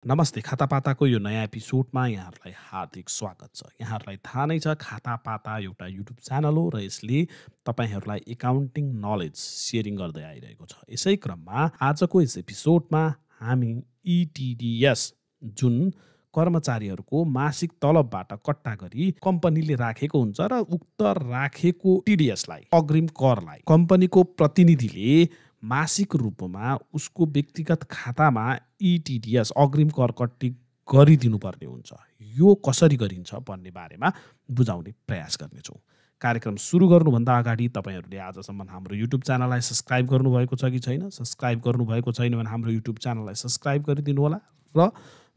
नमस्ते खातापाताको यो नयाँ एपिसोडमा यहाँहरूलाई हार्दिक स्वागत छ। यहाँहरूलाई थाहा नै छ खातापाता एउटा युट्युब च्यानल हो र यसले तपाईँहरूलाई एकाउन्टिङ नलेज सेयरिङ गर्दै आइरहेको छ। यसै क्रममा आजको यस एपिसोडमा हामी इटिडिएस जुन कर्मचारीहरूको मासिक तलबबाट कट्टा गरी कम्पनीले राखेको हुन्छ र उक्त राखेको टिडिएसलाई अग्रिम करलाई कम्पनीको प्रतिनिधिले मासिक रूपमा उसको व्यक्तिगत खातामा इटिडिएस अग्रिम कर कट्टी गरिदिनुपर्ने हुन्छ। यो कसरी गरिन्छ भन्ने बारेमा बुझाउने प्रयास गर्नेछौँ। कार्यक्रम सुरु गर्नुभन्दा अगाडि तपाईँहरूले आजसम्म हाम्रो युट्युब च्यानललाई सब्सक्राइब गर्नुभएको छ कि छैन? सब्सक्राइब गर्नुभएको छैन भने हाम्रो युट्युब च्यानललाई सब्सक्राइब गरिदिनु होला र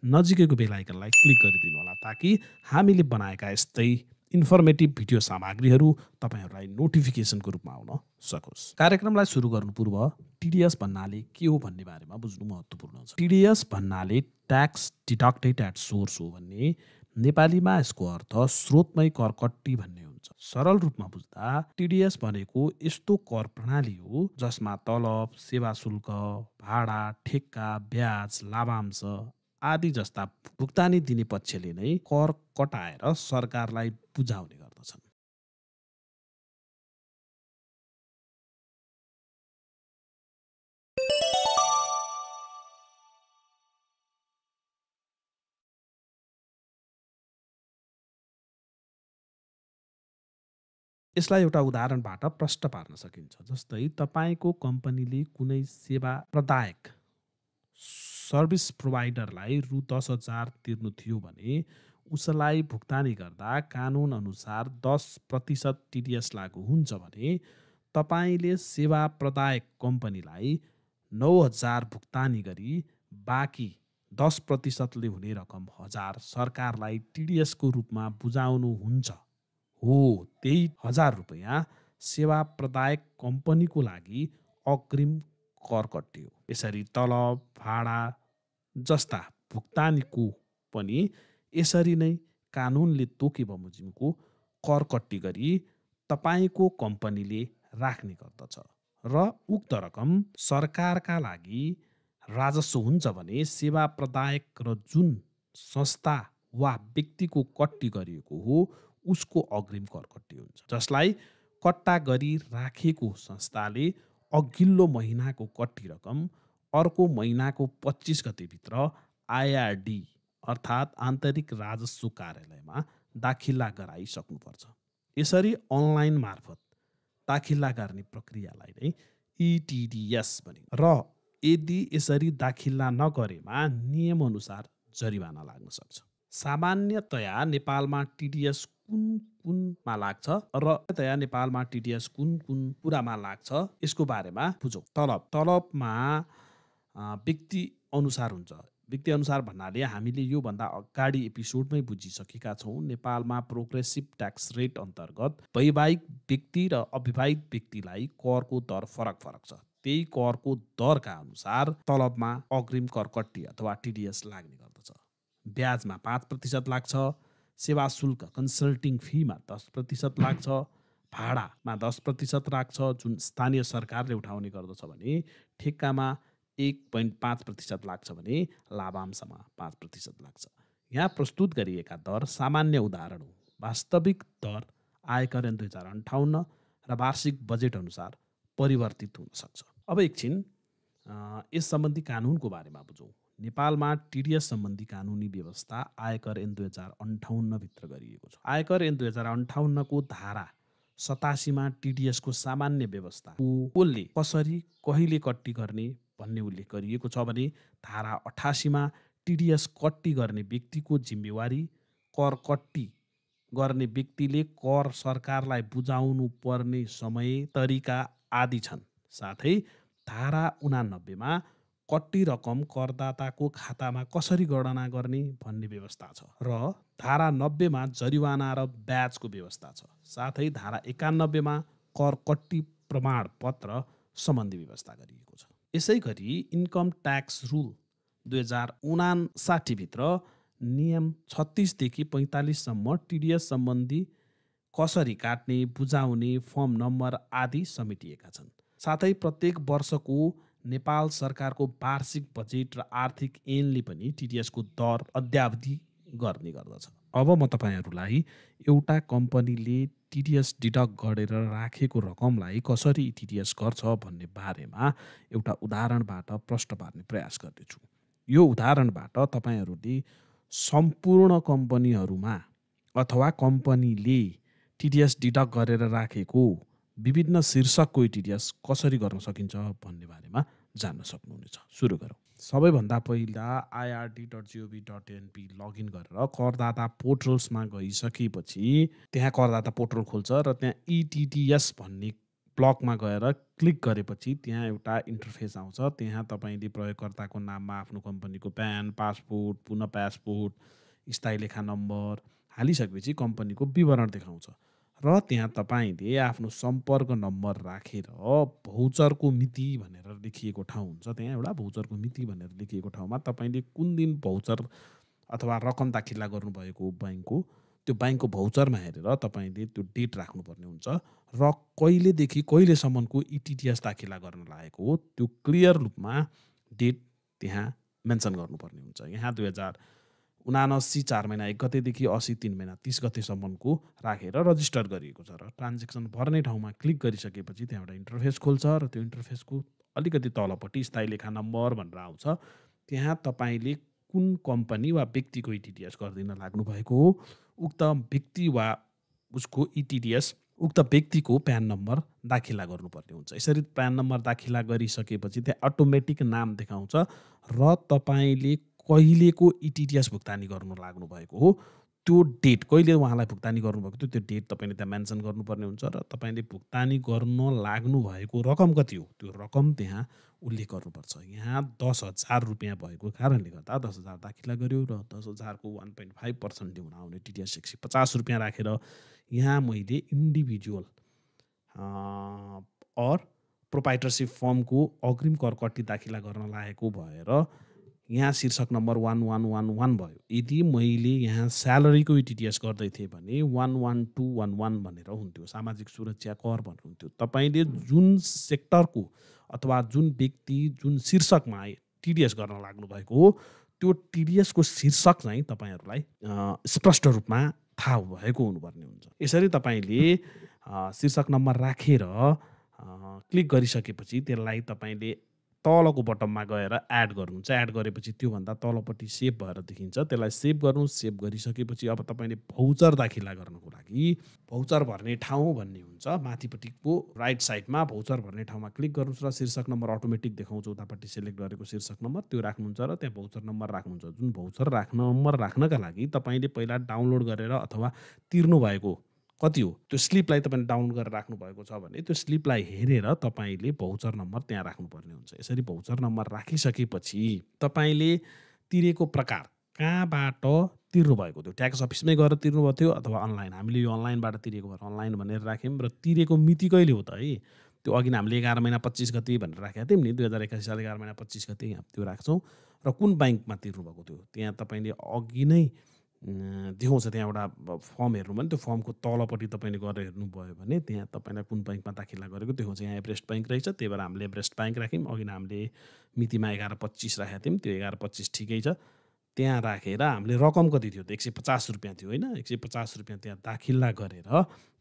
नजिकैको बेल आइकनलाई क्लिक गरिदिनु होला ताकि हामीले बनाएका यस्तै इन्फर्मेटिभ भिडियो सामग्रीहरू तपाईँहरूलाई नोटिफिकेसनको रूपमा आउन सकोस्। कार्यक्रमलाई सुरु गर्नु पूर्व टिडिएस भन्नाले के हो भन्ने बारेमा बुझ्नु महत्त्वपूर्ण छ। टिडिएस भन्नाले ट्याक्स डिडक्टेड एट सोर्स हो भने नेपालीमा यसको अर्थ स्रोतमै कर कट्टी भन्ने हुन्छ। सरल रूपमा बुझ्दा टिडिएस भनेको यस्तो कर प्रणाली हो जसमा तलब, सेवा शुल्क, भाडा, ठेक्का, ब्याज, लाभांश आदि जस्ता भुक्तानी दिने पक्षले नै कर कटाएर सरकारलाई बुझाउने गर्दछन्। यसलाई एउटा उदाहरणबाट प्रष्ट पार्न सकिन्छ। जस्तै तपाईँको कम्पनीले कुनै सेवा प्रदायक सर्भिस प्रोभाइडरलाई रु 10,000 तिर्नु थियो भने उसलाई भुक्तानी गर्दा कानुन अनुसार 10% टिडिएस लागू हुन्छ भने तपाईँले सेवा प्रदायक कम्पनीलाई 9,000 भुक्तानी गरी बाँकी 10%ले हुने रकम 1,000 सरकारलाई टिडिएसको रूपमा बुझाउनु हुन्छ। हो, त्यही 1,000 रुपैयाँ सेवा प्रदायक कम्पनीको लागि अग्रिम कर कट्टी हो। यसरी तलब, भाडा जस्ता भुक्तानीको पनि यसरी नै कानुनले तोके बमोजिमको कर कट्टी गरी तपाईँको कम्पनीले राख्ने गर्दछ र उक्त रकम सरकारका लागि राजस्व हुन्छ भने सेवा प्रदायक र जुन संस्था वा व्यक्तिको कट्टी गरिएको हो उसको अग्रिम कर कट्टी हुन्छ, जसलाई कट्टा गरी राखेको संस्थाले अघिल्लो महिनाको कट्टी रकम अर्को महिनाको 25 गतेभित्र आइआरडी अर्थात् आन्तरिक राजस्व कार्यालयमा दाखिला गराइसक्नुपर्छ। यसरी अनलाइन मार्फत दाखिला गर्ने प्रक्रियालाई नै इटिडिएस भनिन्छ र यदि यसरी दाखिला नगरेमा नियमअनुसार जरिवाना लाग्न सक्छ। सामान्यतया नेपालमा टिडिएस कुनमा लाग्छ र नेपालमा टिडिएस कुन कुरामा लाग्छ यसको बारेमा बुझौँ। तलबमा व्यक्ति अनुसार हुन्छ। व्यक्ति अनुसार भन्नाले हामीले योभन्दा अगाडि एपिसोडमै बुझिसकेका छौँ। नेपालमा प्रोग्रेसिभ ट्याक्स रेट अन्तर्गत वैवाहिक व्यक्ति र अविवाहित व्यक्तिलाई करको दर फरक छ। त्यही करको दरका अनुसार तलबमा अग्रिम कर कट्टी अथवा टिडिएस लाग्ने गर्दछ। ब्याजमा 5% लाग्छ, सेवा शुल्क कन्सल्टिङ फीमा 10% लाग्छ, भाडामा 10% लाग्छ जुन स्थानीय सरकारले उठाउने गर्दछ भने ठेक्कामा 1.5% लाग्छ भने लाभांशमा 5% लाग्छ। यहाँ प्रस्तुत गरिएका दर सामान्य उदाहरण हो। वास्तविक दर आयकर ऐन 2058 र वार्षिक बजेट अनुसार परिवर्तित हुन सक्छ। अब एकछिन यस सम्बन्धी कानुनको बारेमा बुझौँ। नेपालमा टिडिएस सम्बन्धी कानुनी व्यवस्था आयकर ऐन 2058 भित्र गरिएको छ। आयकर ऐन 2058 को धारा 87 मा टिडिएसको सामान्य व्यवस्था कोले कसरी कहिले कट्टी गर्ने भन्ने उल्लेख गरिएको छ भने धारा 88 मा टिडिएस कट्टी गर्ने व्यक्तिको जिम्मेवारी, कर कट्टी गर्ने व्यक्तिले कर सरकारलाई बुझाउनु पर्ने समय, तरिका आदि छन्। साथै धारा 89 मा कट्टी रकम करदाताको खातामा कसरी गणना गर्ने भन्ने व्यवस्था छ र धारा 90 मा जरिवाना र ब्याजको व्यवस्था छ। साथै धारा 91 मा कर कट्टी प्रमाण पत्र सम्बन्धी व्यवस्था गरिएको छ। यसै गरी इन्कम ट्याक्स रुल 2059 भित्र नियम 36 देखि 45 सम्म टिडिएस सम्बन्धी कसरी काट्ने, बुझाउने, फर्म नम्बर आदि समेटिएका छन्। साथै प्रत्येक वर्षको नेपाल सरकारको वार्षिक बजेट र आर्थिक ऐनले पनि टिडिएसको दर अद्यावधि गर्ने गर्दछ। अब म तपाईँहरूलाई एउटा कम्पनीले टिडिएस डिडक्ट गरेर राखेको रकमलाई कसरी टिडिएस गर्छ भन्ने बारेमा एउटा उदाहरणबाट प्रश्न पार्ने प्रयास गर्नेछु। यो उदाहरणबाट तपाईँहरूले सम्पूर्ण कम्पनीहरूमा अथवा कम्पनीले टिडिएस डिडक्ट गरेर राखेको विभिन्न शीर्षकको टिडिएस कसरी गर्न सकिन्छ भन्ने बारेमा जान्न सक्नुहुनेछ। सुरु गरौँ। सबैभन्दा पहिला ird.gov.np लगइन गरेर करदाता पोर्टल्समा गइसकेपछि त्यहाँ करदाता पोर्टल खोल्छ र त्यहाँ इटिडिएस भन्ने ब्लकमा गएर क्लिक गरेपछि त्यहाँ एउटा इन्टरफेस आउँछ। त्यहाँ तपाईँले प्रयोगकर्ताको नाममा आफ्नो कम्पनीको प्यान, पासपोर्ट, पुनः पासपोर्ट, स्थायी लेखा नम्बर हालिसकेपछि कम्पनीको विवरण देखाउँछ र त्यहाँ तपाईँले आफ्नो सम्पर्क नम्बर राखेर भौचरको मिति भनेर लेखिएको ठाउँ हुन्छ। त्यहाँ एउटा भौचरको मिति भनेर लेखिएको ठाउँमा तपाईँले कुन दिन भौचर अथवा रकम दाखिला गर्नुभएको ब्याङ्कको त्यो ब्याङ्कको भौचरमा हेरेर तपाईँले त्यो डेट राख्नुपर्ने हुन्छ र कहिलेदेखि कहिलेसम्मको इटिडिएस दाखिला गर्न लागेको हो त्यो क्लियर रूपमा डेट त्यहाँ मेन्सन गर्नुपर्ने हुन्छ। यहाँ 2079 4 महिना 1 गतेदेखि 80 3 महिना 30 गतेसम्मको राखेर रजिस्टर गरिएको छ र ट्रान्जेक्सन भर्ने ठाउँमा क्लिक गरिसकेपछि त्यहाँ एउटा इन्टरफेस खोल्छ र त्यो इन्टरफेसको अलिकति तलपट्टि स्थायी लेखा नम्बर भनेर आउँछ। त्यहाँ तपाईँले कुन कम्पनी वा व्यक्तिको इटिडिएस गरिदिन लाग्नु भएको हो उक्त व्यक्ति वा उसको इटिडिएस उक्त व्यक्तिको प्यान नम्बर दाखिला गर्नुपर्ने हुन्छ। यसरी प्यान नम्बर दाखिला गरिसकेपछि त्यहाँ अटोमेटिक नाम देखाउँछ र तपाईँले कहिलेको इटिडिएस भुक्तानी गर्नु लाग्नु भएको हो त्यो डेट कहिले उहाँलाई भुक्तानी गर्नुभएको थियो त्यो डेट तपाईँले त्यहाँ मेन्सन गर्नुपर्ने हुन्छ र तपाईँले भुक्तानी गर्न लाग्नु भएको रकम कति हो त्यो रकम त्यहाँ उल्लेख गर्नुपर्छ। यहाँ 10,000 रुपियाँ भएको कारणले गर्दा 10,000 दाखिला गर्यो र 10,000 को 1.5% हुन आउने टिडिएस 150 रुपियाँ राखेर यहाँ मैले इन्डिभिजुअल और प्रोप्राइटरसिप फर्मको अग्रिम कर कट्टी दाखिला गर्न लागेको भएर यहाँ शीर्षक नम्बर 1111 भयो। यदि मैले यहाँ स्यालेरीको इटिडिएस गर्दै थिएँ भने 11211 भनेर हुन्थ्यो, सामाजिक सुरक्षा कर भनेर हुन्थ्यो। तपाईँले जुन सेक्टरको अथवा जुन व्यक्ति जुन शीर्षकमा टिडिएस गर्न लाग्नु भएको हो त्यो टिडिएसको शीर्षक चाहिँ तपाईँहरूलाई स्पष्ट रूपमा थाहा भएको हुनुपर्ने हुन्छ। यसरी तपाईँले शीर्षक नम्बर राखेर क्लिक गरिसकेपछि त्यसलाई तपाईँले तलको बटममा गएर एड गर्नुहुन्छ। एड गरेपछि त्योभन्दा तलपट्टि सेभ भएर देखिन्छ, त्यसलाई सेभ गर्नु। सेभ गरिसकेपछि अब तपाईँले भौचर दाखिला गर्नको लागि भौचर भर्ने ठाउँ भन्ने हुन्छ। माथिपट्टिको राइट साइडमा भौचर भर्ने ठाउँमा क्लिक गर्नुहोस् र शीर्षक नम्बर अटोमेटिक देखाउँछ उतापट्टि सेलेक्ट गरेको शीर्षक नम्बर त्यो राख्नुहुन्छ र त्यहाँ भौचर नम्बर राख्नुहुन्छ। जुन भौचर नम्बर राख्नका लागि तपाईँले पहिला डाउनलोड गरेर अथवा तिर्नु भएको कति हो त्यो स्लिपलाई तपाईँले डाउनलोड गरेर राख्नु भएको छ भने त्यो स्लिपलाई हेरेर तपाईँले भौचर नम्बर त्यहाँ राख्नुपर्ने हुन्छ। यसरी भौचर नम्बर राखिसकेपछि तपाईँले तिरेको प्रकार कहाँबाट तिर्नु भएको थियो, ट्याक्स अफिसमै गएर तिर्नुभएको थियो अथवा अनलाइन। हामीले यो अनलाइनबाट तिरेको भएर अनलाइन भनेर राख्यौँ र तिरेको मिति कहिले हो त है त्यो अघि हामीले 11 महिना 25 गते भनेर राखेका थियौँ नि, 2081 साल 11 महिना 25 गते यहाँ त्यो राख्छौँ र कुन ब्याङ्कमा तिर्नु भएको थियो त्यहाँ तपाईँले अघि नै देखाउँछ। त्यहाँ एउटा फर्म हेर्नु भने त्यो फर्मको तलपट्टि तपाईँले गरेर हेर्नुभयो भने त्यहाँ तपाईँलाई कुन ब्याङ्कमा दाखिला गरेको देखाउँछ। यहाँ एभरेस्ट ब्याङ्क रहेछ, त्यही भएर हामीले एभरेस्ट ब्याङ्क राख्यौँ। अघि हामीले मितिमा 11/25 राखेका थियौँ, त्यो 11/25 ठिकै छ। त्यहाँ राखेर हामीले रकम कति थियो त 150 रुपियाँ थियो होइन, 150 रुपियाँ त्यहाँ दाखिला गरेर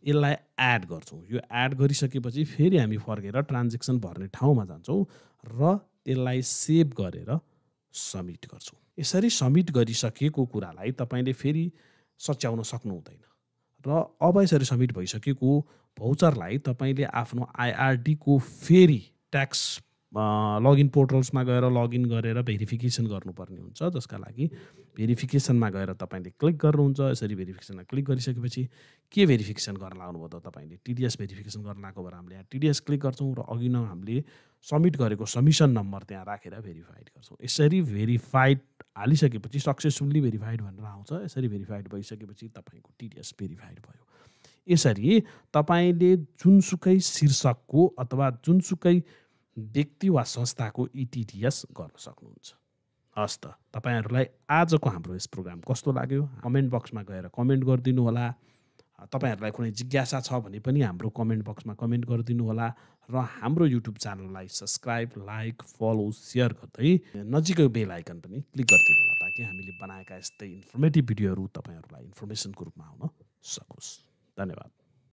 यसलाई एड गर्छौँ। यो एड गरिसकेपछि फेरि हामी फर्केर ट्रान्जेक्सन भर्ने ठाउँमा जान्छौँ र त्यसलाई सेभ गरेर सब्मिट गर्छौँ। यसरी सब्मिट गरिसकेको कुरालाई तपाईँले फेरि सच्याउन सक्नु हुँदैन र अब यसरी सब्मिट भइसकेको भौचरलाई तपाईँले आफ्नो आइआरडीको फेरि ट्याक्स लगइन पोर्टल्समा गएर लगइन गरेर भेरिफिकेसन गर्नुपर्ने हुन्छ, जसका लागि भेरिफिकेसनमा गएर तपाईँले क्लिक गर्नुहुन्छ। यसरी भेरिफिकेसनमा क्लिक गरिसकेपछि के भेरिफिकेसन गर्न लाग्नुभयो त तपाईँले टिडिएस भेरिफिकेसन गर्न लागेको भएर हामीले यहाँ टिडिएस क्लिक गर्छौँ र अघि नै हामीले सब्मिट गरेको सबमिसन नम्बर त्यहाँ राखेर भेरिफाइड गर्छौँ। यसरी भेरिफाइड हालिसकेपछि सक्सेसफुल्ली भेरिफाइड भनेर आउँछ। यसरी भेरिफाइड भइसकेपछि तपाईँको टिडिएस भेरिफाइड भयो। यसरी तपाईँले जुनसुकै शीर्षकको अथवा जुनसुकै व्यक्ति वा संस्थाको इटिडिएस गर्न सक्नुहुन्छ। हस् त, तपाईँहरूलाई आजको हाम्रो यस प्रोग्राम कस्तो लाग्यो कमेन्ट बक्समा गएर कमेन्ट गरिदिनु होला। तपाईहरुलाई कुनै जिज्ञासा छ भने पनि हाम्रो कमेन्ट बक्समा कमेन्ट गरिदिनु होला र हाम्रो युट्युब च्यानललाई सब्स्क्राइब, लाइक, फलो, शेयर गर्दै नजिकै बेल आइकन पनि क्लिक गरिदिनु होला ताकि हामीले बनाएका यस्तै इन्फर्मेटिभ भिडियोहरू तपाईहरुलाई इन्फर्मेसनको रूपमा आउन सकोस्। धन्यवाद।